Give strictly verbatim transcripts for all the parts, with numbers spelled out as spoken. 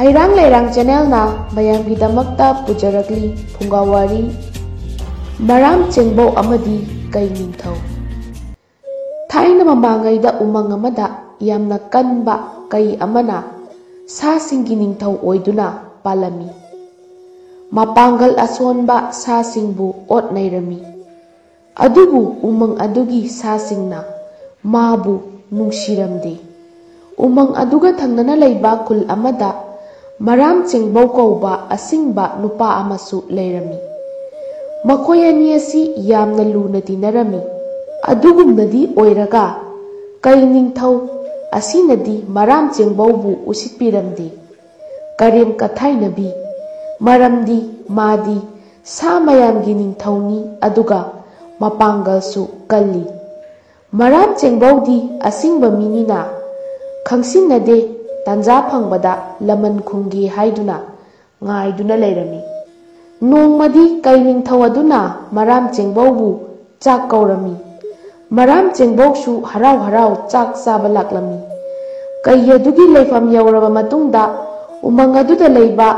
ꯍꯩꯔꯥꯡ ꯂꯩꯔꯥꯡ ꯆꯦꯅꯦꯜꯅ ꯃꯌꯥꯝꯒꯤꯗꯃꯛꯇ ꯄꯨꯖꯔꯛꯂꯤ ꯐꯨꯡꯒꯥꯋꯥꯔꯤ, ꯃꯔꯥꯝ ꯆꯦꯡꯕꯧ ꯑꯃꯗꯤ ꯀꯩ ꯅꯤꯡꯊꯧ꯫ ꯊꯥꯏꯅ ꯃꯃꯥꯡꯉꯩꯗ ꯎꯃꯪ ꯑꯃꯗ ꯌꯥꯝꯅ ꯀꯟꯕ ꯀꯩ ꯑꯃꯅ ꯁꯥꯁꯤꯡꯒꯤ ꯅꯤꯡꯊꯧ ꯑꯣꯏꯗꯨꯅ ꯄꯥꯜꯂꯝꯃꯤ꯫ ꯃꯄꯥꯡꯒꯜ ꯑꯁꯣꯟꯕ ꯁꯥꯁꯤꯡꯕꯨ ꯑꯣꯠ ꯅꯩꯔꯝꯃꯤ꯫ ꯑꯗꯨꯕꯨ ꯎꯃꯪ ꯑꯗꯨꯒꯤ ꯁꯥꯁꯤꯡꯅ ꯃꯥꯕꯨ ꯅꯨꯡꯁꯤꯔꯝꯗꯦ꯫ ꯎꯃꯪ ꯑꯗꯨꯒ ꯊꯪꯅꯅ ꯂꯩꯕ ꯈꯨꯜ ꯑꯃꯗ ꯃꯔꯥꯝ ꯆꯦꯡꯕꯧ ꯀꯧꯕ ꯑꯁꯤꯡꯕ ꯅꯨꯄꯥ ꯑꯃꯁꯨ ꯂꯩꯔꯝꯃꯤ꯫ ꯃꯈꯣꯏ ꯑꯅꯤ ꯑꯁꯤ ꯌꯥꯝꯅ ꯂꯨꯅ ꯇꯤꯟꯅꯔꯝꯃꯤ꯫ ꯑꯗꯨꯒꯨꯝꯅꯗꯤ ꯑꯣꯏꯔꯒ ꯀꯩ ꯅꯤꯡꯊꯧ ꯑꯁꯤꯅꯗꯤ ꯃꯔꯥꯝ ꯆꯦꯡꯕꯧꯕꯨ ꯎꯁꯤꯠꯄꯤꯔꯝꯗꯦ꯫ ꯀꯔꯦꯝ ꯀꯊꯥꯏꯅꯕꯤ꯫ ꯃꯔꯝꯗꯤ ꯃꯥꯗꯤ ꯁꯥ ꯃꯌꯥꯝꯒꯤ ꯅꯤꯡꯊꯧꯅꯤ, ꯑꯗꯨꯒ ꯃꯄꯥꯡꯒꯜꯁꯨ ꯀꯜꯂꯤ꯫ ꯃꯔꯥꯝ ꯆꯦꯡꯕꯧꯗꯤ ꯑꯁꯤꯡꯕ ꯃꯤꯅꯤꯅ ꯈꯪꯁꯤꯟꯅꯗꯦ, ꯇꯥꯟꯖꯥ ꯐꯪꯕꯗ ꯂꯃꯟ ꯈꯨꯝꯒꯦ ꯍꯥꯏꯗꯨꯅ ꯉꯥꯏꯗꯨꯅ ꯂꯩꯔꯝꯃꯤ꯫ ꯅꯣꯡꯃꯗꯤ ꯀꯩ ꯅꯤꯡꯊꯧ ꯑꯗꯨꯅ ꯃꯔꯥꯝ ꯆꯦꯡꯕꯧꯕꯨ ꯆꯥꯛ ꯀꯧꯔꯝꯃꯤ꯫ ꯃꯔꯥꯝ ꯆꯦꯡꯕꯧꯁꯨ ꯍꯔꯥꯎ ꯍꯔꯥꯎ ꯆꯥꯛ ꯆꯥꯕ ꯂꯥꯛꯂꯝꯃꯤ꯫ ꯀꯩ ꯑꯗꯨꯒꯤ ꯂꯩꯐꯝ ꯌꯧꯔꯕ ꯃꯇꯨꯡꯗ ꯎꯃꯪ ꯑꯗꯨꯗ ꯂꯩꯕ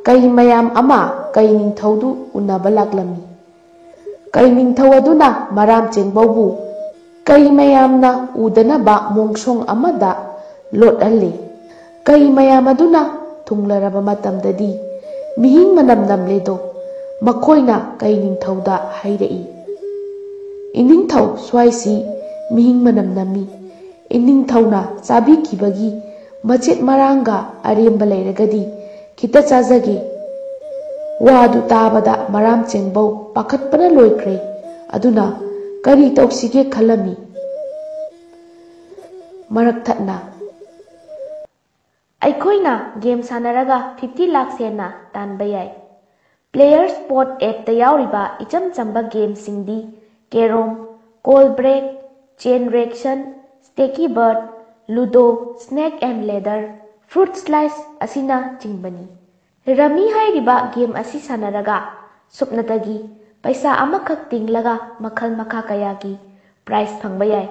ꯀꯩ ꯃꯌꯥꯝ ꯑꯃ ꯀꯩ ꯅꯤꯡꯊꯧꯗꯨ ꯎꯅꯕ ꯂꯥꯛꯂꯝꯃꯤ꯫ ꯀꯩ ꯅꯤꯡꯊꯧ ꯑꯗꯨꯅ ꯃꯔꯥꯝ ꯆꯦꯡꯕꯧꯕꯨ ꯀꯩ ꯃꯌꯥꯝꯅ ꯎꯗꯅꯕ ꯃꯣꯡꯁꯣꯡ ꯑꯃꯗ ꯂꯣꯠꯍꯜꯂꯤ꯫ ꯀꯩ ꯃꯌꯥꯝ ꯑꯗꯨꯅ ꯊꯨꯡꯂꯔꯕ ꯃꯇꯝꯗꯗꯤ ꯃꯤꯍꯤꯡ ꯃꯅꯝ ꯅꯝꯂꯦꯗꯣ꯫ ꯃꯈꯣꯏꯅ ꯀꯩ ꯅꯤꯡꯊꯧꯗ ꯍꯥꯏꯔꯛꯏ, "ꯏꯅꯤꯡꯊꯧ, ꯁ꯭ꯋꯥꯏꯁꯤ ꯃꯤꯍꯤꯡ ꯃꯅꯝ ꯅꯝꯃꯤ꯫ ꯏꯅꯤꯡꯊꯧꯅ ꯆꯥꯕꯤꯈꯤꯕꯒꯤ ꯃꯆꯦꯠ ꯃꯔꯥꯡꯒ ꯑꯔꯦꯝꯕ ꯂꯩꯔꯒꯗꯤ ꯈꯤꯇ ꯆꯥꯖꯒꯦ꯫" ꯋꯥꯗꯨ ꯇꯥꯕꯗ ꯃꯔꯥꯝ ꯆꯦꯡꯕꯧ ꯄꯥꯈꯠꯄꯅ ꯂꯣꯏꯈ꯭ꯔꯦ꯫ ꯑꯗꯨꯅ ꯀꯔꯤ ꯇꯧꯁꯤꯒꯦ ꯈꯜꯂꯝꯃꯤ꯫ ꯃꯔꯛ ꯊꯠꯅ, ꯑꯩꯈꯣꯏꯅ ꯒꯦꯝ ꯁꯥꯟꯅꯔꯒ ꯐꯤꯐꯇꯤ ꯂꯥꯛꯁ ꯍꯦꯟꯅ ꯇꯥꯟꯕ ꯌꯥꯏ꯫ ꯄ꯭ꯂꯦꯌꯔ ꯁ꯭ꯄꯣꯔꯠ ꯑꯦꯞꯇ ꯌꯥꯎꯔꯤꯕ ꯏꯆꯝ ꯆꯝꯕ ꯒꯦꯝꯁꯤꯡꯗꯤ carrom, call break, chain reaction, stacky bird, ludo, snake and ladder, fruit slice ꯑꯁꯤꯅꯆꯤꯡꯕꯅꯤ꯫ ꯔꯃꯤ ꯍꯥꯏꯔꯤꯕ ꯒꯦꯝ ꯑꯁꯤ ꯁꯥꯟꯅꯔꯒ ꯁꯨꯞꯅꯇꯒꯤ ꯄꯩꯁꯥ ꯑꯃꯈꯛ ꯇꯤꯡꯂꯒ ꯃꯈꯜ ꯃꯈꯥ ꯀꯌꯥꯒꯤ ꯄ꯭ꯔꯥꯏꯖ ꯐꯪꯕ ꯌꯥꯏ꯫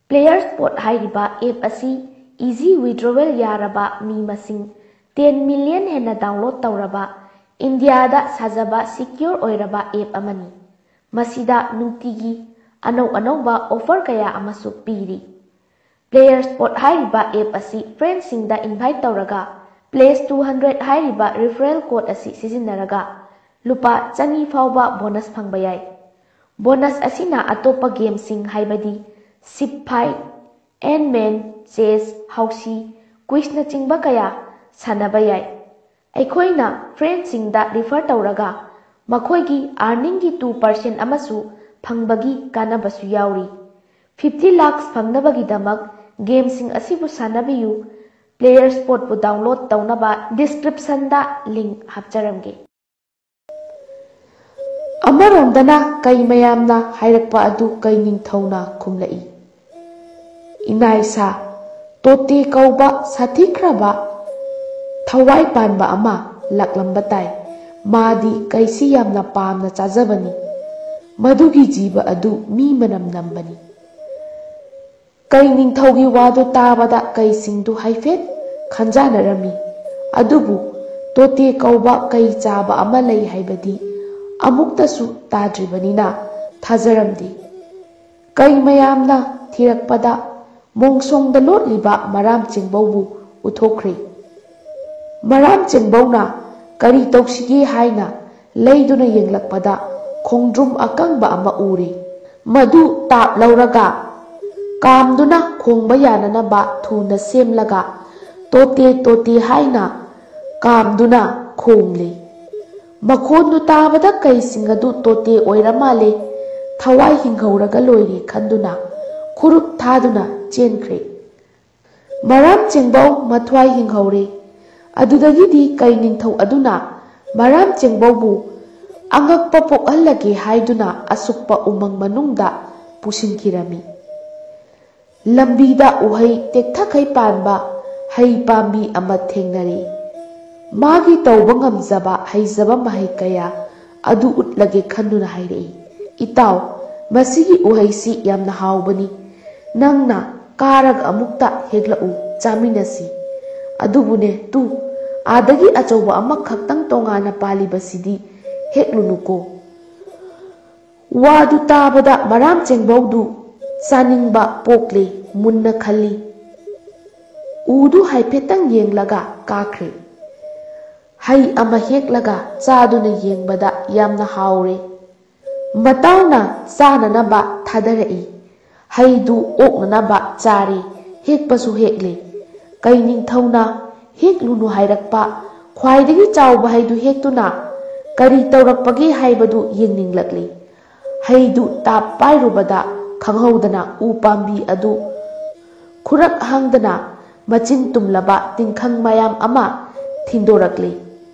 ꯄ꯭ꯂꯦꯌꯔ ꯁ꯭ꯄꯣꯔꯠ ꯍꯥꯏꯔꯤꯕ ꯑꯦꯞ ꯑꯁꯤ ꯏꯖꯤ ꯋꯤꯗ꯭ꯔꯣꯋꯦꯜ ꯌꯥꯔꯕ ꯃꯤ ꯃꯁꯤꯡ ꯇꯦꯟ ꯃꯤꯂꯤꯌꯟ ꯍꯦꯟꯅ ꯗꯥꯎꯟꯂꯣꯗ ꯇꯧꯔꯕ, ꯏꯟꯗꯤꯌꯥꯗ ꯁꯥꯖꯕ ꯁꯤꯀ꯭ꯌꯣꯔ ꯑꯣꯏꯔꯕ ꯑꯦꯞ ꯑꯃꯅꯤ꯫ ꯃꯁꯤꯗ ꯅꯨꯡꯇꯤꯒꯤ ꯑꯅꯧ ꯑꯅꯧꯕ ꯑꯣꯐꯔ ꯀꯌꯥ ꯑꯃꯁꯨ ꯄꯤꯔꯤ꯫ ꯄ꯭ꯂꯦꯌꯔ ꯁ꯭ꯄꯣꯠ ꯍꯥꯏꯔꯤꯕ ꯑꯦꯞ ꯑꯁꯤ ꯐ꯭ꯔꯦꯟꯁꯤꯡꯗ ꯏꯟꯚꯥꯏꯠ ꯇꯧꯔꯒ, ꯄ꯭ꯂꯦꯁ ꯇꯨ ꯍꯟꯗ꯭ꯔꯦꯠ ꯍꯥꯏꯔꯤꯕ ꯔꯤꯐꯔꯦꯜ ꯀꯣꯗ ꯑꯁꯤ ꯁꯤꯖꯤꯟꯅꯔꯒ ꯂꯨꯄꯥ ꯆꯅꯤ ꯐꯥꯎꯕ ꯕꯣꯅꯁ ꯐꯪꯕ ꯌꯥꯏ꯫ ꯕꯣꯅꯁ ꯑꯁꯤꯅ ꯑꯇꯣꯞꯄ ꯒꯦꯝꯁꯤꯡ ꯍꯥꯏꯕꯗꯤ ꯁꯤꯞ ꯐꯥꯏꯠ, ꯑꯦꯟꯃꯦꯟ, ꯆꯦꯁ, ꯍꯥꯎꯁꯤ, ꯀ꯭ꯋꯤꯖꯅꯆꯤꯡꯕ ꯀꯌꯥ ꯁꯥꯟꯅꯕ ꯌꯥꯏ꯫ ꯑꯩꯈꯣꯏꯅ ꯐ꯭ꯔꯦꯟꯁꯤꯡꯗ ꯔꯤꯐꯔ ꯇꯧꯔꯒ ꯃꯈꯣꯏꯒꯤ ꯑꯥꯔꯅꯤꯡꯒꯤ ꯇꯨ ꯄꯥꯔꯁꯦꯟ ꯑꯃꯁꯨ ꯐꯪꯕꯒꯤ ꯀꯥꯟꯅꯕꯁꯨ ꯌꯥꯎꯔꯤ꯫ ꯐꯤꯐꯇꯤ ꯂꯥꯛꯁ ꯐꯪꯅꯕꯒꯤꯗꯃꯛ ꯒꯦꯝꯁꯤꯡ ꯑꯁꯤꯕꯨ ꯁꯥꯟꯅꯕꯤꯌꯨ꯫ ꯄ꯭ꯂꯦꯌꯔ ꯁ꯭ꯄꯣꯠꯄꯨ ꯗꯥꯎꯟꯂꯣꯗ ꯇꯧꯅꯕ ꯗꯤꯁꯀ꯭ꯔꯤꯞꯁꯟꯗ ꯂꯤꯡ ꯍꯥꯞꯆꯔꯝꯒꯦ꯫ ꯑꯃꯔꯣꯝꯗꯅ ꯀꯩ ꯃꯌꯥꯝꯅ ꯍꯥꯏꯔꯛꯄ ꯑꯗꯨ ꯀꯩ ꯅꯤꯡꯊꯧꯅ ꯈꯨꯝꯂꯛꯏ꯫ ꯏꯅꯥꯏꯁꯥ, ꯇꯣꯇꯦ ꯀꯧꯕ ꯁꯥꯊꯤꯈ꯭ꯔꯕ ꯊꯋꯥꯏ ꯄꯥꯟꯕ ꯑꯃ ꯂꯥꯛꯂꯝꯕ ꯇꯥꯏ꯫ ꯃꯥꯗꯤ ꯀꯩꯁꯤ ꯌꯥꯝꯅ ꯄꯥꯝꯅ ꯆꯥꯖꯕꯅꯤ꯫ ꯃꯗꯨꯒꯤ ꯖꯤꯕ ꯑꯗꯨ ꯃꯤ ꯃꯅꯝ ꯅꯝꯕꯅꯤ꯫ ꯀꯩ ꯅꯤꯡꯊꯧꯒꯤ ꯋꯥꯗꯨ ꯇꯥꯕꯗ ꯀꯩꯁꯤꯡꯗꯨ ꯍꯥꯏꯐꯦꯠ ꯈꯟꯖꯥꯅꯔꯝꯃꯤ꯫ ꯑꯗꯨꯕꯨ ꯇꯣꯇꯦ ꯀꯧꯕ ꯀꯩ ꯆꯥꯕ ꯑꯃ ꯂꯩ ꯍꯥꯏꯕꯗꯤ ꯑꯃꯨꯛꯇꯁꯨ ꯇꯥꯗ꯭ꯔꯤꯕꯅꯤꯅ ꯊꯥꯖꯔꯝꯗꯦ꯫ ꯀꯩ ꯃꯌꯥꯝꯅ ꯊꯤꯔꯛꯄꯗ ꯃꯣꯡꯁꯣꯡꯗ ꯂꯣꯠꯂꯤꯕ ꯃꯔꯥꯝ ꯆꯦꯡꯕꯧꯕꯨ ꯎꯊꯣꯛꯈ꯭ꯔꯦ꯫ ꯃꯔꯥꯝ ꯆꯦꯡꯕꯧꯅ ꯀꯔꯤ ꯇꯧꯁꯤꯒꯦ ꯍꯥꯏꯅ ꯂꯩꯗꯨꯅ ꯌꯦꯡꯂꯛꯄꯗ ꯈꯣꯡꯗ꯭ꯔꯨꯝ ꯑꯀꯪꯕ ꯑꯃ ꯎꯔꯦ꯫ ꯃꯗꯨ ꯇꯥꯞ ꯂꯧꯔꯒ ꯀꯥꯝꯗꯨꯅ ꯈꯣꯡꯕ ꯌꯥꯅꯅꯕ ꯊꯨꯅ ꯁꯦꯝꯂꯒ ꯇꯣꯇꯦ ꯇꯣꯇꯦ ꯍꯥꯏꯅ ꯀꯥꯝꯗꯨꯅ ꯈꯣꯡꯂꯦ꯫ ꯃꯈꯣꯟꯗꯨ ꯇꯥꯕꯗ ꯀꯩꯁꯤꯡ ꯑꯗꯨ ꯇꯣꯇꯦ ꯑꯣꯏꯔ ꯃꯥꯜꯂꯦ, ꯊꯋꯥꯏ ꯍꯤꯡꯍꯧꯔꯒ ꯂꯣꯏꯔꯦ ꯈꯟꯗꯨꯅ ꯈꯨꯔꯨꯞ ꯊꯥꯗꯨꯅ ꯆꯦꯟꯈ꯭ꯔꯦ꯫ ꯃꯔꯥꯝ ꯆꯦꯡꯕꯧ ꯃꯊ꯭ꯋꯥꯏ ꯍꯤꯡꯍꯧꯔꯦ꯫ ꯑꯗꯨꯗꯒꯤꯗꯤ ꯀꯩ ꯅꯤꯡꯊꯧ ꯑꯗꯨꯅ ꯃꯔꯥꯝ ꯆꯦꯡꯕꯧꯕꯨ ꯑꯉꯛꯄ ꯄꯣꯛꯍꯜꯂꯒꯦ ꯍꯥꯏꯗꯨꯅ ꯑꯁꯨꯛꯄ ꯎꯃꯪ ꯃꯅꯨꯡꯗ ꯄꯨꯁꯤꯟꯈꯤꯔꯝꯃꯤ꯫ ꯂꯝꯕꯤꯗ ꯎꯍꯩ ꯇꯦꯛꯊꯈꯩ ꯄꯥꯟꯕ ꯍꯩ ꯄꯥꯝꯕꯤ ꯑꯃ ꯊꯦꯡꯅꯔꯦ꯫ ꯃꯥꯒꯤ ꯇꯧꯕ ꯉꯝꯖꯕ ꯍꯩꯖꯕ ꯃꯍꯩ ꯀꯌꯥ ꯑꯗꯨ ꯎꯠꯂꯒꯦ ꯈꯟꯗꯨꯅ ꯍꯥꯏꯔꯛꯏ, "ꯏꯇꯥꯎ, ꯃꯁꯤꯒꯤ ꯎꯍꯩꯁꯤ ꯌꯥꯝꯅ ꯍꯥꯎꯕꯅꯤ꯫ ꯅꯪꯅ ꯀꯥꯔꯒ ꯑꯃꯨꯛꯇ ꯍꯦꯛꯂꯛꯎ, ꯆꯥꯃꯤꯟꯅꯁꯤ꯫ ꯑꯗꯨꯕꯨꯅꯦ ꯇꯨ, ꯑꯥꯗꯒꯤ ꯑꯆꯧꯕ ꯑꯃꯈꯛꯇꯪ ꯇꯣꯉꯥꯟꯅ ꯄꯥꯜꯂꯤꯕꯁꯤꯗꯤ ꯍꯦꯛꯂꯨꯅꯨꯀꯣ꯫ ꯋꯥꯗꯨ ꯇꯥꯕꯗ ꯃꯔꯥꯝ ꯆꯦꯡꯕꯧꯗꯨ ꯆꯥꯅꯤꯡꯕ ꯄꯣꯛꯂꯦ꯫ ꯃꯨꯟꯅ ꯈꯜꯂꯤ꯫ ꯎꯗꯨ ꯍꯥꯏꯐꯦꯠꯇꯪ ꯌꯦꯡꯂꯒ ꯀꯥꯈ꯭ꯔꯦ꯫ ꯍꯩ ꯑꯃ ꯍꯦꯛꯂꯒ ꯆꯥꯗꯨꯅ ꯌꯦꯡꯕꯗ ꯌꯥꯝꯅ ꯍꯥꯎꯔꯦ꯫ ꯃꯇꯥꯎꯅ ꯆꯥꯅꯅꯕ ꯊꯥꯗꯔꯛꯏ꯫ ꯍꯩꯗꯨ ꯑꯣꯛꯅꯅꯕ ꯆꯥꯔꯦ꯫ ꯍꯦꯛꯄꯁꯨ ꯍꯦꯛꯂꯦ꯫ ꯀꯩ ꯅꯤꯡꯊꯧꯅ "ꯍꯦꯛꯂꯨꯅꯨ" ꯍꯥꯏꯔꯛꯄ ꯈ꯭ꯋꯥꯏꯗꯒꯤ ꯆꯥꯎꯕ ꯍꯩꯗꯨ ꯍꯦꯛꯇꯨꯅ ꯀꯔꯤ ꯇꯧꯔꯛꯄꯒꯦ ꯍꯥꯏꯕꯗꯨ ꯌꯦꯡꯅꯤꯡꯂꯛꯂꯤ꯫ ꯍꯩꯗꯨ ꯇꯥꯞ ꯄꯥꯏꯔꯨꯕꯗ ꯈꯪꯍꯧꯗꯅ ꯎ ꯄꯥꯝꯕꯤ ꯑꯗꯨ ꯈꯨꯔꯛ ꯍꯥꯡꯗꯅ ꯃꯆꯤꯟ ꯇꯨꯝꯂꯕ ꯇꯤꯡꯈꯪ ꯃꯌꯥꯝ ꯑꯃ ꯊꯤꯟꯗꯣꯔꯛꯂꯤ꯫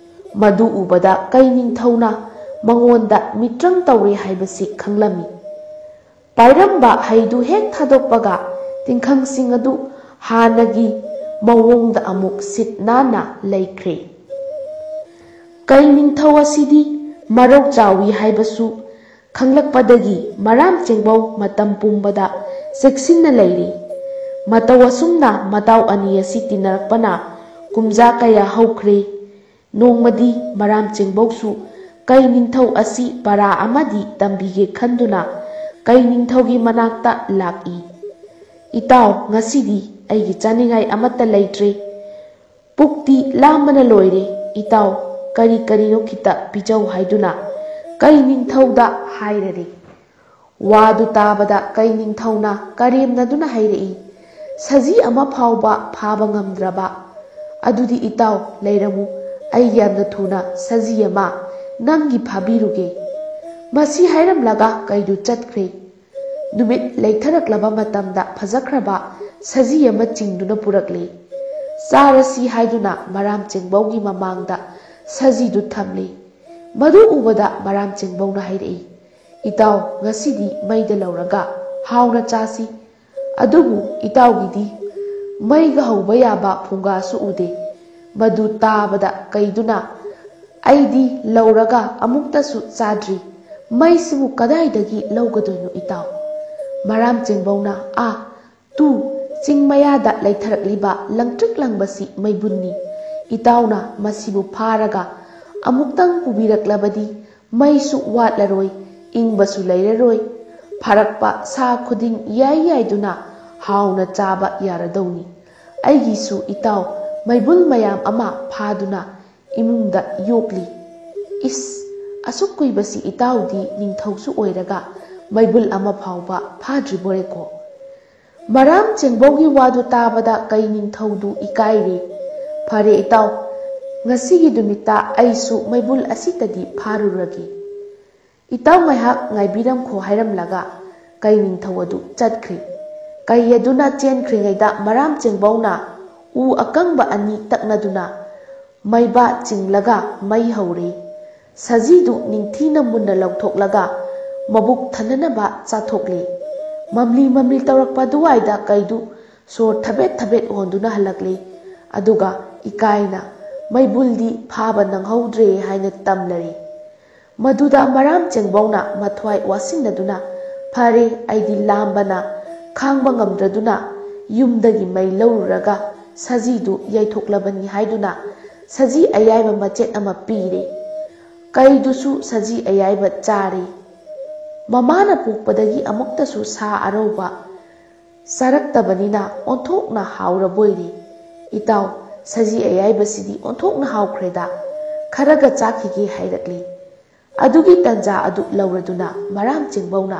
ꯃꯗꯨ ꯎꯕꯗ ꯀꯩ ꯅꯤꯡꯊꯧꯅ ꯃꯉꯣꯟꯗ ꯃꯤꯇ꯭ꯔꯪ ꯇꯧꯔꯦ ꯍꯥꯏꯕꯁꯤ ꯈꯪꯂꯝꯃꯤ꯫ ꯄꯥꯏꯔꯝꯕ ꯍꯩꯗꯨ ꯍꯦꯛ ꯊꯥꯗꯣꯛꯄꯒ ꯇꯤꯡꯈꯪꯁꯤꯡ ꯑꯗꯨ ꯍꯥꯟꯅꯒꯤ ꯃꯑꯣꯡꯗ ꯑꯃꯨꯛ ꯁꯤꯠ ꯅꯥꯟꯅ ꯂꯩꯈ꯭ꯔꯦ꯫ ꯀꯩ ꯅꯤꯡꯊꯧ ꯑꯁꯤꯗꯤ ꯃꯔꯧ ꯆꯥꯎꯏ ꯍꯥꯏꯕꯁꯨ ꯈꯪꯂꯛꯄꯗꯒꯤ ꯃꯔꯥꯝ ꯆꯦꯡꯕꯧ ꯃꯇꯝ ꯄꯨꯝꯕꯗ ꯆꯦꯛꯁꯤꯟꯅ ꯂꯩꯔꯤ꯫ ꯃꯇꯧ ꯑꯁꯨꯝꯅ ꯃꯇꯥꯎ ꯑꯅꯤ ꯑꯁꯤ ꯇꯤꯟꯅꯔꯛꯄꯅ ꯀꯨꯝꯖꯥ ꯀꯌꯥ ꯍꯧꯈ꯭ꯔꯦ꯫ ꯅꯣꯡꯃꯗꯤ ꯃꯔꯥꯝ ꯆꯦꯡꯕꯧꯁꯨ ꯀꯩ ꯅꯤꯡꯊꯧ ꯑꯁꯤ ꯄꯔꯥ ꯑꯃꯗꯤ ꯇꯝꯕꯤꯒꯦ ꯈꯟꯗꯨꯅ ꯀꯩ ꯅꯤꯡꯊꯧꯒꯤ ꯃꯅꯥꯛꯇ ꯂꯥꯛꯏ꯫ "ꯏꯇꯥꯎ, ꯉꯁꯤꯗꯤ ꯑꯩꯒꯤ ꯆꯥꯅꯤꯡꯉꯥꯏ ꯑꯃꯠꯇ ꯂꯩꯇ꯭ꯔꯦ꯫ ꯄꯨꯛꯇꯤ ꯂꯥꯝꯕꯅ ꯂꯣꯏꯔꯦ꯫ ꯏꯇꯥꯎ, ꯀꯔꯤ ꯀꯔꯤꯅꯣ ꯈꯤꯇ ꯄꯤꯖꯧ" ꯍꯥꯏꯗꯨꯅ ꯀꯩ ꯅꯤꯡꯊꯧꯗ ꯍꯥꯏꯔꯔꯦ꯫ ꯋꯥꯗꯨ ꯇꯥꯕꯗ ꯀꯩ ꯅꯤꯡꯊꯧꯅ ꯀꯔꯦꯝꯅꯗꯨꯅ ꯍꯥꯏꯔꯛꯏ, "ꯁꯖꯤ ꯑꯃ ꯐꯥꯎꯕ ꯐꯥꯕ ꯉꯝꯗ꯭ꯔꯕ? ꯑꯗꯨꯗꯤ ꯏꯇꯥꯎ, ꯂꯩꯔꯝꯃꯨ, ꯑꯩ ꯌꯥꯝꯅ ꯊꯨꯅ ꯁꯖꯤ ꯑꯃ ꯅꯪꯒꯤ ꯐꯥꯕꯤꯔꯨꯒꯦ"꯫ ꯃꯁꯤ ꯍꯥꯏꯔꯝꯂꯒ ꯀꯩꯗꯨ ꯆꯠꯈ꯭ꯔꯦ꯫ ꯅꯨꯃꯤꯠ ꯂꯩꯊꯔꯛꯂꯕ ꯃꯇꯝꯗ ꯐꯖꯈ꯭ꯔꯕ ꯁꯖꯤ ꯑꯃ ꯆꯤꯡꯗꯨꯅ ꯄꯨꯔꯛꯂꯦ꯫ ꯆꯥꯔꯁꯤ ꯍꯥꯏꯗꯨꯅ ꯃꯔꯥꯝ ꯆꯦꯡꯕꯧꯒꯤ ꯃꯃꯥꯡꯗ ꯁꯖꯤꯗꯨ ꯊꯝꯂꯦ꯫ ꯃꯗꯨ ꯎꯕꯗ ꯃꯔꯥꯝ ꯆꯦꯡꯕꯧꯅ ꯍꯥꯏꯔꯛꯏ, "ꯏꯇꯥꯎ, ꯉꯁꯤꯗꯤ ꯃꯩꯗ ꯂꯧꯔꯒ ꯍꯥꯎꯅ ꯆꯥꯁꯤ꯫ ꯑꯗꯨꯕꯨ ꯏꯇꯥꯎꯒꯤꯗꯤ ꯃꯩꯒ ꯍꯧꯕ ꯌꯥꯕ ꯐꯨꯡꯒꯥꯁꯨ ꯎꯗꯦ"꯫ ꯃꯗꯨ ꯇꯥꯕꯗ ꯀꯩꯗꯨꯅ, "ꯑꯩꯗꯤ ꯂꯧꯔꯒ ꯑꯃꯨꯛꯇꯁꯨ ꯆꯥꯗ꯭ꯔꯤ꯫ ꯃꯩꯁꯤꯕꯨ ꯀꯗꯥꯏꯗꯒꯤ ꯂꯧꯒꯗꯣꯏꯅꯣ ꯏꯇꯥꯎ?" ꯃꯔꯥꯝ ꯆꯦꯡꯕꯧꯅ, "ꯑꯥ, ꯇꯨ, ꯆꯤꯡ ꯃꯌꯥꯗ ꯂꯩꯊꯔꯛꯂꯤꯕ ꯂꯪꯇ꯭ꯔꯤꯛ ꯂꯪꯕꯁꯤ ꯃꯩꯕꯨꯟꯅꯤ꯫ ꯏꯇꯥꯎꯅ ꯃꯁꯤꯕꯨ ꯐꯥꯔꯒ ꯑꯃꯨꯛꯇꯪ ꯄꯨꯕꯤꯔꯛꯂꯕꯗꯤ ꯃꯩꯁꯨ ꯋꯥꯠꯂꯔꯣꯏ, ꯏꯪꯕꯁꯨ ꯂꯩꯔꯔꯣꯏ꯫ ꯐꯥꯔꯛꯄ ꯁꯥ ꯈꯨꯗꯤꯡ ꯏꯌꯥꯏ ꯌꯥꯏꯗꯨꯅ ꯍꯥꯎꯅ ꯆꯥꯕ ꯌꯥꯔꯗꯧꯅꯤ꯫ ꯑꯩꯒꯤꯁꯨ ꯏꯇꯥꯎ ꯃꯩꯕꯨꯜ ꯃꯌꯥꯝ ꯑꯃ ꯐꯥꯗꯨꯅ ꯏꯃꯨꯡꯗ ꯌꯣꯛꯂꯤ꯫ ꯏꯁ, ꯑꯁꯨꯛ ꯀꯨꯏꯕꯁꯤ ꯏꯇꯥꯎꯗꯤ ꯅꯤꯡꯊꯧꯁꯨ ꯑꯣꯏꯔꯒ ꯃꯩꯕꯨꯜ ꯑꯃ ꯐꯥꯎꯕ ꯐꯥꯗ꯭ꯔꯤꯕꯣꯔꯦꯀꯣ?" ꯃꯔꯥꯝ ꯆꯦꯡꯕꯧꯒꯤ ꯋꯥꯗꯨ ꯇꯥꯕꯗ ꯀꯩ ꯅꯤꯡꯊꯧꯗꯨ ꯏꯀꯥꯏꯔꯦ꯫ "ꯐꯔꯦ ꯏꯇꯥꯎ, ꯉꯁꯤꯒꯤ ꯅꯨꯃꯤꯠꯇ ꯑꯩꯁꯨ ꯃꯩꯕꯨꯜ ꯑꯁꯤꯇꯗꯤ ꯐꯥꯔꯨꯔꯒꯦ꯫ ꯏꯇꯥꯎ ꯉꯥꯏꯍꯥꯛ ꯉꯥꯏꯕꯤꯔꯝꯈꯣ" ꯍꯥꯏꯔꯝꯂꯒ ꯀꯩ ꯅꯤꯡꯊꯧ ꯑꯗꯨ ꯆꯠꯈ꯭ꯔꯦ꯫ ꯀꯩ ꯑꯗꯨꯅ ꯆꯦꯟꯈ꯭ꯔꯤꯉꯩꯗ ꯃꯔꯥꯝ ꯆꯦꯡꯕꯧꯅ ꯎ ꯑꯀꯪꯕ ꯑꯅꯤ ꯇꯛꯅꯗꯨꯅ ꯃꯩꯕꯥ ꯆꯤꯡꯂꯒ ꯃꯩ ꯍꯧꯔꯦ꯫ ꯁꯖꯤꯗꯨ ꯅꯤꯡꯊꯤꯅ ꯃꯨꯟꯅ ꯂꯧꯊꯣꯛꯂꯒ ꯃꯕꯨꯛ ꯊꯟꯅꯅꯕ ꯆꯥꯊꯣꯛꯂꯦ꯫ ꯃꯝꯂꯤ ꯃꯝꯂꯤ ꯇꯧꯔꯛꯄ ꯑꯗꯨꯋꯥꯏꯗ ꯀꯩꯗꯨ ꯁꯣꯔ ꯊꯕꯦꯠ ꯊꯕꯦꯠ ꯍꯣꯟꯗꯨꯅ ꯍꯜꯂꯛꯂꯦ꯫ ꯑꯗꯨꯒ ꯏꯀꯥꯏꯅ ꯃꯩꯕꯨꯜꯗꯤ ꯐꯥꯕ ꯅꯪꯍꯧꯗ꯭ꯔꯦ ꯍꯥꯏꯅ ꯇꯝꯂꯔꯦ꯫ ꯃꯗꯨꯗ ꯃꯔꯥꯝ ꯆꯦꯡꯕꯧꯅ ꯃꯊ꯭ꯋꯥꯏ ꯋꯥꯁꯤꯟꯅꯗꯨꯅ, "ꯐꯔꯦ, ꯑꯩꯗꯤ ꯂꯥꯝꯕꯅ ꯈꯥꯡꯕ ꯉꯝꯗ꯭ꯔꯗꯨꯅ ꯌꯨꯝꯗꯒꯤ ꯃꯩ ꯂꯧꯔꯨꯔꯒ ꯁꯖꯤꯗꯨ ꯌꯩꯊꯣꯛꯂꯕꯅꯤ" ꯍꯥꯏꯗꯨꯅ ꯁꯖꯤ ꯑꯌꯥꯏꯕ ꯃꯆꯦꯠ ꯑꯃ ꯄꯤꯔꯦ꯫ ꯀꯩꯗꯨꯁꯨ ꯁꯖꯤ ꯑꯌꯥꯏꯕ ꯆꯥꯔꯦ꯫ ꯃꯃꯥꯅ ꯄꯣꯛꯄꯗꯒꯤ ꯑꯃꯨꯛꯇꯁꯨ ꯁꯥ ꯑꯔꯧꯕ ꯆꯥꯔꯛꯇꯕꯅꯤꯅ ꯑꯣꯟꯊꯣꯛꯅ ꯍꯥꯎꯔꯕꯣꯏꯔꯦ꯫ "ꯏꯇꯥꯎ, ꯁꯖꯤ ꯑꯌꯥꯏꯕꯁꯤꯗꯤ ꯑꯣꯟꯊꯣꯛꯅ ꯍꯥꯎꯈ꯭ꯔꯦꯗ, ꯈꯔꯒ ꯆꯥꯈꯤꯒꯦ" ꯍꯥꯏꯔꯛꯂꯤ꯫ ꯑꯗꯨꯒꯤ ꯇꯟꯖꯥ ꯑꯗꯨ ꯂꯧꯔꯗꯨꯅ ꯃꯔꯥꯝ ꯆꯦꯡꯕꯧꯅ,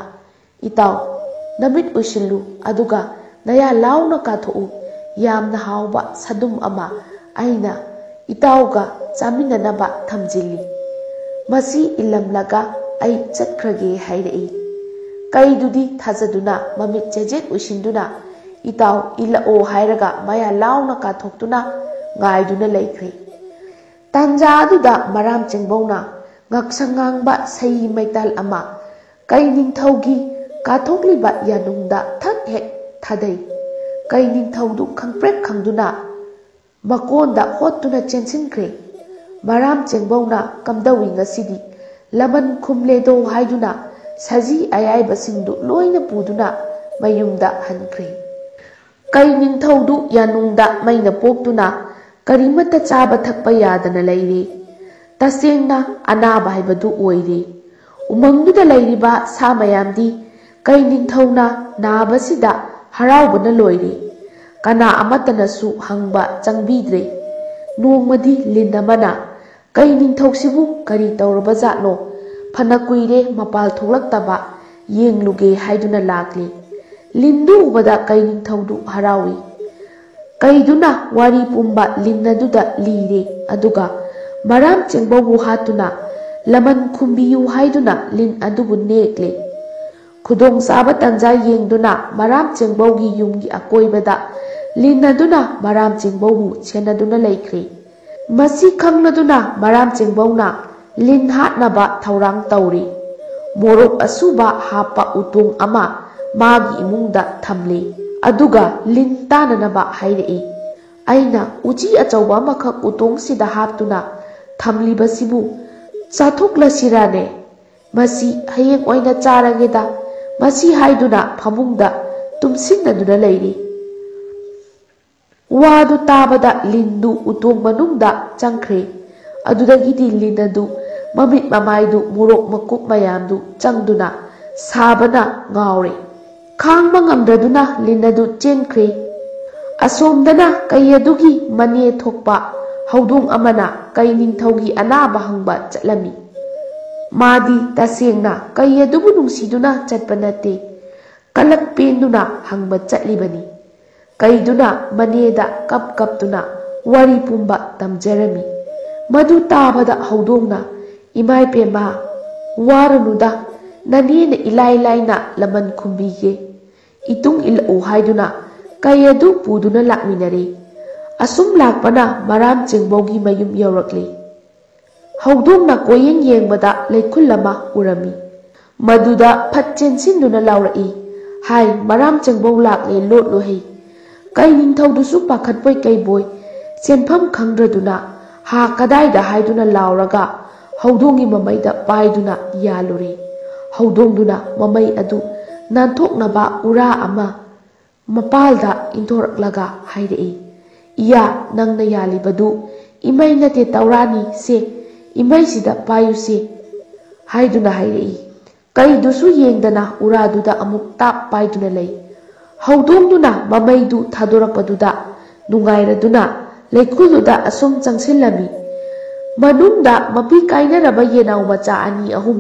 "ꯏꯇꯥꯎ, ꯅꯃꯤꯠ ꯎꯏꯁꯤꯜꯂꯨ, ꯑꯗꯨꯒ ꯅꯌꯥ ꯂꯥꯎꯅ ꯀꯥꯊꯣꯛꯎ꯫ ꯌꯥꯝꯅ ꯍꯥꯎꯕ ꯁꯗꯨꯝ ꯑꯃ ꯑꯩꯅ ꯏꯇꯥꯎꯒ ꯆꯥꯃꯤꯟꯅꯅꯕ ꯊꯝꯖꯤꯜꯂꯤ꯫ ꯃꯁꯤ ꯏꯜꯂꯝꯂꯒ ꯑꯩ ꯆꯠꯈ꯭ꯔꯒꯦ" ꯍꯥꯏꯔꯛꯏ꯫ ꯀꯩꯗꯨꯗꯤ ꯊꯥꯖꯗꯨꯅ ꯃꯃꯤꯠ ꯆꯦꯖꯦꯠ ꯎꯏꯁꯤꯟꯗꯨꯅ "ꯏꯇꯥꯎ, ꯏꯜꯂꯛꯑꯣ" ꯍꯥꯏꯔꯒ ꯃꯌꯥ ꯂꯥꯎꯅ ꯀꯥꯊꯣꯛꯇꯨꯅ ꯉꯥꯏꯗꯨꯅ ꯂꯩꯈ꯭ꯔꯦ꯫ ꯇꯥꯟꯖꯥ ꯑꯗꯨꯗ ꯃꯔꯥꯝ ꯆꯦꯡꯕꯧꯅ ꯉꯛꯁꯪ ꯉꯥꯡꯕ ꯁꯍꯤ ꯃꯩꯇꯥꯜ ꯑꯃ ꯀꯩ ꯅꯤꯡꯊꯧꯒꯤ ꯀꯥꯊꯣꯛꯂꯤꯕ ꯌꯥꯅꯨꯡꯗ ꯊꯛ ꯍꯦꯛ ꯊꯥꯗꯩ꯫ ꯀꯩ ꯅꯤꯡꯊꯧꯗꯨ ꯈꯪꯄ꯭ꯔꯦꯛ ꯈꯪꯗꯨꯅ ꯃꯀꯣꯟꯗ ꯍꯣꯠꯇꯨꯅ ꯆꯦꯟꯁꯤꯟꯈ꯭ꯔꯦ꯫ ꯃꯔꯥꯝ ꯆꯦꯡꯕꯧꯅ "ꯀꯝꯗꯧꯏ ꯉꯁꯤꯗꯤ? ꯂꯃꯟ ꯈꯨꯝꯂꯦꯗꯣ" ꯍꯥꯏꯗꯨꯅ ꯁꯖꯤ ꯑꯌꯥꯏꯕꯁꯤꯡꯗꯨ ꯂꯣꯏꯅ ꯄꯨꯗꯨꯅ ꯃꯌꯨꯝꯗ ꯍꯟꯈ꯭ꯔꯦ꯫ ꯀꯩ ꯅꯤꯡꯊꯧꯗꯨ ꯌꯥꯅꯨꯡꯗ ꯃꯩꯅ ꯄꯣꯛꯇꯨꯅ ꯀꯔꯤꯃꯠꯇ ꯆꯥꯕ ꯊꯛꯄ ꯌꯥꯗꯅ ꯂꯩꯔꯦ꯫ ꯇꯁꯦꯡꯅ ꯑꯅꯥꯕ ꯍꯥꯏꯕꯗꯨ ꯑꯣꯏꯔꯦ꯫ ꯎꯃꯪꯗꯨꯗ ꯂꯩꯔꯤꯕ ꯁꯥ ꯃꯌꯥꯝꯗꯤ ꯀꯩ ꯅꯤꯡꯊꯧꯅ ꯅꯥꯕꯁꯤꯗ ꯍꯔꯥꯎꯕꯅ ꯂꯣꯏꯔꯦ꯫ ꯀꯅꯥ ꯑꯃꯠꯇꯅꯁꯨ ꯍꯪꯕ ꯆꯪꯕꯤꯗ꯭ꯔꯦ꯫ ꯅꯣꯡꯃꯗꯤ ꯂꯤꯟ ꯑꯃꯅ "ꯀꯩ ꯅꯤꯡꯊꯧꯁꯤꯕꯨ ꯀꯔꯤ ꯇꯧꯔꯕꯖꯥꯠꯅꯣ? ꯐꯅ ꯀꯨꯏꯔꯦ ꯃꯄꯥꯜ ꯊꯣꯛꯂꯛꯇꯕ, ꯌꯦꯡꯂꯨꯒꯦ" ꯍꯥꯏꯗꯨꯅ ꯂꯥꯛꯂꯦ꯫ ꯂꯤꯟꯗꯨ ꯎꯕꯗ ꯀꯩ ꯅꯤꯡꯊꯧꯗꯨ ꯍꯔꯥꯎꯏ꯫ ꯀꯩꯗꯨꯅ ꯋꯥꯔꯤ ꯄꯨꯝꯕ ꯂꯤꯟ ꯑꯗꯨꯗ ꯂꯤꯔꯦ, ꯑꯗꯨꯒ ꯃꯔꯥꯝ ꯆꯦꯡꯕꯧꯕꯨ ꯍꯥꯠꯇꯨꯅ ꯂꯃꯟ ꯈꯨꯝꯕꯤꯌꯨ ꯍꯥꯏꯗꯨꯅ ꯂꯤꯟ ꯑꯗꯨꯕꯨ ꯅꯦꯛꯂꯦ꯫ ꯈꯨꯗꯣꯡꯆꯥꯕ ꯇꯥꯟꯖꯥ ꯌꯦꯡꯗꯨꯅ ꯃꯔꯥꯝ ꯆꯦꯡꯕꯧꯒꯤ ꯌꯨꯝꯒꯤ ꯑꯀꯣꯏꯕꯗ ꯂꯤꯟ ꯑꯗꯨꯅ ꯃꯔꯥꯝ ꯆꯦꯡꯕꯧꯕꯨ ꯁꯦꯟꯅꯗꯨꯅ ꯂꯩꯈ꯭ꯔꯦ꯫ ꯃꯁꯤ ꯈꯪꯂꯗꯨꯅ ꯃꯔꯥꯝ ꯆꯦꯡꯕꯧꯅ ꯂꯤꯟ ꯍꯥꯠꯅꯕ ꯊꯧꯔꯥꯡ ꯇꯧꯔꯤ꯫ ꯃꯣꯔꯣꯛ ꯑꯁꯨꯕ ꯍꯥꯞꯄ ꯎꯇꯣꯡ ꯑꯃ ꯃꯥꯒꯤ ꯏꯃꯨꯡꯗ ꯊꯝꯂꯤ꯫ ꯑꯗꯨꯒ ꯂꯤꯟ ꯇꯥꯅꯅꯕ ꯍꯥꯏꯔꯛꯏ꯫ "ꯑꯩꯅ ꯎꯆꯤ ꯑꯆꯧꯕ ꯑꯃꯈꯛ ꯎꯇꯣꯡꯁꯤꯗ ꯍꯥꯞꯇꯨꯅ ꯊꯝꯂꯤꯕꯁꯤꯕꯨ ꯆꯥꯊꯣꯛꯂꯁꯤꯔꯥꯅꯦ? ꯃꯁꯤ ꯍꯌꯦꯡ ꯑꯣꯏꯅ ꯆꯥꯔꯒꯦꯗ", ꯃꯁꯤ ꯍꯥꯏꯗꯨꯅ ꯐꯃꯨꯡꯗ ꯇꯨꯝꯁꯤꯟꯅꯗꯨꯅ ꯂꯩꯔꯤ꯫ ꯋꯥꯗꯨ ꯇꯥꯕꯗ ꯂꯤꯟꯗꯨ ꯎꯇꯣꯡ ꯃꯅꯨꯡꯗ ꯆꯪꯈ꯭ꯔꯦ꯫ ꯑꯗꯨꯗꯒꯤꯗꯤ ꯂꯤꯟ ꯑꯗꯨ ꯃꯃꯤꯠ ꯃꯃꯥꯏꯗꯨ ꯃꯣꯔꯣꯛ ꯃꯀꯨꯞ ꯃꯌꯥꯝꯗꯨ ꯆꯪꯗꯨꯅ ꯁꯥꯕꯅ ꯉꯥꯎꯔꯦ꯫ ꯈꯥꯡꯕ ꯉꯝꯗ꯭ꯔꯗꯨꯅ ꯂꯤꯟ ꯑꯗꯨ ꯆꯦꯟꯈ꯭ꯔꯦ꯫ ꯑꯁꯣꯝꯗꯅ ꯀꯩ ꯑꯗꯨꯒꯤ ꯃꯅꯦ ꯊꯣꯛꯄ ꯍꯧꯗꯣꯡ ꯑꯃꯅ ꯀꯩ ꯅꯤꯡꯊꯧꯒꯤ ꯑꯅꯥꯕ ꯍꯪꯕ ꯆꯠꯂꯝꯃꯤ꯫ ꯃꯥꯗꯤ ꯇꯁꯦꯡꯅ ꯀꯩ ꯑꯗꯨꯕꯨ ꯅꯨꯡꯁꯤꯗꯨꯅ ꯆꯠꯄ ꯅꯠꯇꯦ, ꯀꯂꯛ ꯄꯦꯟꯗꯨꯅ ꯍꯪꯕ ꯆꯠꯂꯤꯕꯅꯤ꯫ ꯀꯩꯗꯨꯅ ꯃꯅꯦꯗ ꯀꯞ ꯀꯞꯇꯨꯅ ꯋꯥꯔꯤ ꯄꯨꯝꯕ ꯇꯝꯖꯔꯝꯃꯤ꯫ ꯃꯗꯨ ꯇꯥꯕꯗ ꯍꯧꯗꯣꯡꯅ, "ꯏꯃꯥꯏ ꯄꯦꯝꯃ, ꯋꯥꯔꯨꯅꯨꯗ, ꯅꯅꯦꯅ ꯏꯂꯥꯏ ꯂꯥꯏꯅ ꯂꯃꯟ ꯈꯨꯝꯕꯤꯒꯦ꯫ ꯏꯇꯨꯡ ꯏꯜꯂꯛꯎ" ꯍꯥꯏꯗꯨꯅ ꯀꯩ ꯑꯗꯨ ꯄꯨꯗꯨꯅ ꯂꯥꯛꯃꯤꯟꯅꯔꯦ꯫ ꯑꯁꯨꯝ ꯂꯥꯛꯄꯅ ꯃꯔꯥꯝ ꯆꯦꯡꯕꯧꯒꯤ ꯃꯌꯨꯝ ꯌꯧꯔꯛꯂꯦ꯫ ꯍꯧꯗꯣꯡꯅ ꯀꯣꯏꯌꯦꯡ ꯌꯦꯡꯕꯗ ꯂꯩꯈꯨꯜ ꯑꯃ ꯎꯔꯝꯃꯤ꯫ ꯃꯗꯨꯗ ꯐꯠ ꯆꯦꯟꯁꯤꯟꯗꯨꯅ ꯂꯥꯎꯔꯛꯏ, "ꯍꯥꯏ, ꯃꯔꯥꯝ ꯆꯦꯡꯕꯧ ꯂꯥꯛꯂꯦ, ꯂꯣꯠꯂꯨ ꯍꯩ!" ꯀꯩ ꯅꯤꯡꯊꯧꯗꯨꯁꯨ ꯄꯥꯈꯠꯄꯣꯏ ꯀꯩꯕꯣꯏ, ꯁꯦꯟꯐꯝ ꯈꯪꯗ꯭ꯔꯗꯨꯅ "ꯍꯥ, ꯀꯗꯥꯏꯗ?" ꯍꯥꯏꯗꯨꯅ ꯂꯥꯎꯔꯒ ꯍꯧꯗꯣꯡꯒꯤ ꯃꯃꯩꯗ ꯄꯥꯏꯗꯨꯅ ꯌꯥꯜꯂꯨꯔꯦ꯫ ꯍꯧꯗꯣꯡꯗꯨꯅ ꯃꯃꯩ ꯑꯗꯨ ꯅꯥꯟꯊꯣꯛꯅꯕ ꯎꯔꯥ ꯑꯃ ꯃꯄꯥꯜꯗ ꯏꯟꯊꯣꯔꯛꯂꯒ ꯍꯥꯏꯔꯛꯏ, "ꯏꯌꯥ, ꯅꯪꯅ ꯌꯥꯜꯂꯤꯕꯗꯨ ꯏꯃꯩ ꯅꯠꯇꯦ, ꯇꯧꯔꯥꯅꯤ꯫ ꯁꯦ, ꯏꯃꯩꯁꯤꯗ ꯄꯥꯏꯌꯨꯁꯦ" ꯍꯥꯏꯗꯨꯅ ꯍꯥꯏꯔꯛꯏ꯫ ꯀꯩꯗꯨꯁꯨ ꯌꯦꯡꯗꯅ ꯎꯔꯥꯗꯨꯗ ꯑꯃꯨꯛ ꯇꯥꯞ ꯄꯥꯏꯗꯨꯅ ꯂꯩ꯫ ꯍꯧꯗꯣꯡꯗꯨꯅ ꯃꯃꯩꯗꯨ ꯊꯥꯗꯣꯔꯛꯄꯗꯨꯗ ꯅꯨꯡꯉꯥꯏꯔꯗꯨꯅ ꯂꯩꯈꯣꯜꯗꯨꯗ ꯑꯁꯨꯝ ꯆꯪꯁꯤꯜꯂꯝꯃꯤ꯫ ꯃꯅꯨꯡꯗ ꯃꯄꯤ ꯀꯥꯏꯅꯔꯕ ꯌꯦꯅꯥꯎ ꯃꯆꯥ ꯑꯅꯤ ꯑꯍꯨꯝ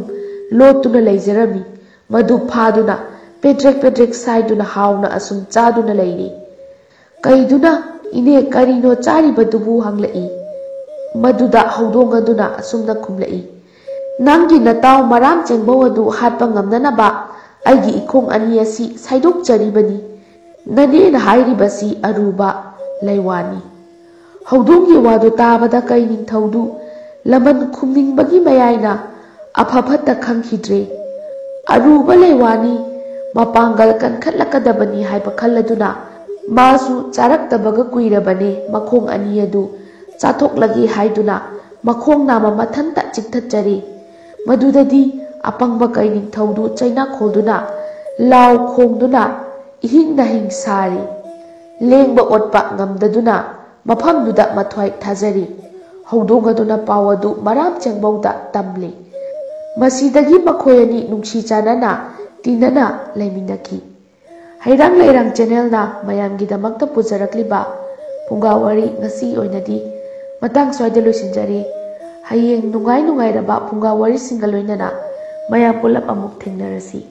ꯂꯣꯠꯇꯨꯅ ꯂꯩꯖꯔꯝꯃꯤ꯫ ꯃꯗꯨ ꯐꯥꯗꯨꯅ ꯄꯦꯗ꯭ꯔꯦꯛ ꯄꯦꯗ꯭ꯔꯦꯛ ꯁꯥꯏꯗꯨꯅ ꯍꯥꯎꯅ ꯑꯁꯨꯝ ꯆꯥꯗꯨꯅ ꯂꯩꯔꯤ꯫ ꯀꯩꯗꯨꯅ, "ꯏꯅꯦ, ꯀꯔꯤꯅꯣ ꯆꯥꯔꯤꯕꯗꯨꯕꯨ?" ꯍꯪꯂꯛꯏ꯫ ꯃꯗꯨꯗ ꯍꯧꯗꯣꯡ ꯑꯗꯨꯅ ꯑꯁꯨꯝꯅ ꯈꯨꯝꯂꯛꯏ, "ꯅꯪꯒꯤ ꯅꯇꯥꯎ ꯃꯔꯥꯝ ꯆꯦꯡꯕꯧ ꯑꯗꯨ ꯍꯥꯠꯄ ꯉꯝꯅꯅꯕ ꯑꯩꯒꯤ ꯏꯈꯣꯡ ꯑꯅꯤ ꯑꯁꯤ ꯁꯥꯏꯗꯣꯛꯆꯔꯤꯕꯅꯤ꯫ ꯅꯅꯦꯅ ꯍꯥꯏꯔꯤꯕꯁꯤ ꯑꯔꯨꯕ ꯂꯩꯋꯥꯅꯤ"꯫ ꯍꯧꯗꯣꯡꯒꯤ ꯋꯥꯗꯨ ꯇꯥꯕꯗ ꯀꯩ ꯅꯤꯡꯊꯧꯗꯨ ꯂꯃꯟ ꯈꯨꯝꯅꯤꯡꯕꯒꯤ ꯃꯌꯥꯏꯅ ꯑꯐ ꯐꯠꯇ ꯈꯪꯈꯤꯗ꯭ꯔꯦ꯫ ꯑꯔꯨꯕ ꯂꯩꯋꯥꯅꯤ, ꯃꯄꯥꯡꯒꯜ ꯀꯟꯈꯠꯂꯛꯀꯗꯕꯅꯤ ꯍꯥꯏꯕ ꯈꯜꯂꯗꯨꯅ ꯃꯥꯁꯨ ꯆꯥꯔꯛꯇꯕꯒ ꯀꯨꯏꯔꯕꯅꯦ, ꯃꯈꯣꯡ ꯑꯅꯤ ꯑꯗꯨ ꯆꯥꯊꯣꯛꯂꯒꯦ ꯍꯥꯏꯗꯨꯅ ꯃꯈꯣꯡ ꯅꯥꯝꯃ ꯃꯊꯟꯇ ꯆꯤꯛꯊꯠꯆꯔꯦ꯫ ꯃꯗꯨꯗꯗꯤ ꯑꯄꯪꯕ ꯀꯩ ꯅꯤꯡꯊꯧꯗꯨ ꯆꯩꯅꯥ ꯈꯣꯜꯗꯨꯅ ꯂꯥꯎ ꯈꯣꯡꯗꯨꯅ ꯏꯍꯤꯡ ꯅꯥꯍꯤꯡ ꯁꯥꯔꯤ꯫ ꯂꯦꯡꯕ ꯑꯣꯠꯄ ꯉꯝꯗꯗꯨꯅ ꯃꯐꯝꯗꯨꯗ ꯃꯊ꯭ꯋꯥꯏ ꯊꯥꯖꯔꯤ꯫ ꯍꯧꯗꯣꯡ ꯑꯗꯨꯅ ꯄꯥꯎ ꯑꯗꯨ ꯃꯔꯥꯝ ꯆꯦꯡꯕꯧꯗ ꯇꯝꯂꯤ꯫ ꯃꯁꯤꯗꯒꯤ ꯃꯈꯣꯏ ꯑꯅꯤ ꯅꯨꯡꯁꯤ ꯆꯥꯟꯅꯅ ꯇꯤꯟꯅꯅ ꯂꯩꯃꯤꯟꯅꯈꯤ꯫ ꯍꯩꯔꯥꯡ ꯂꯩꯔꯥꯡ ꯆꯦꯅꯦꯜꯅ ꯃꯌꯥꯝꯒꯤꯗꯃꯛꯇ ꯄꯨꯖꯔꯛꯂꯤꯕ ꯐꯨꯡꯒꯥ ꯋꯥꯔꯤ ꯉꯁꯤ ꯑꯣꯏꯅꯗꯤ ꯃꯇꯥꯡ ꯁ꯭ꯋꯥꯏꯗ ꯂꯣꯏꯁꯤꯟꯖꯔꯤ꯫ ꯍꯌꯦꯡ ꯅꯨꯡꯉꯥꯏ ꯅꯨꯡꯉꯥꯏꯔꯕ ꯐꯨꯡꯒꯥ ꯋꯥꯔꯤꯁꯤꯡꯒ ꯂꯣꯏꯅꯅ ꯃꯌꯥꯝ ꯄꯨꯂꯞ ꯑꯃꯨꯛ ꯊꯦꯡꯅꯔꯁꯤ꯫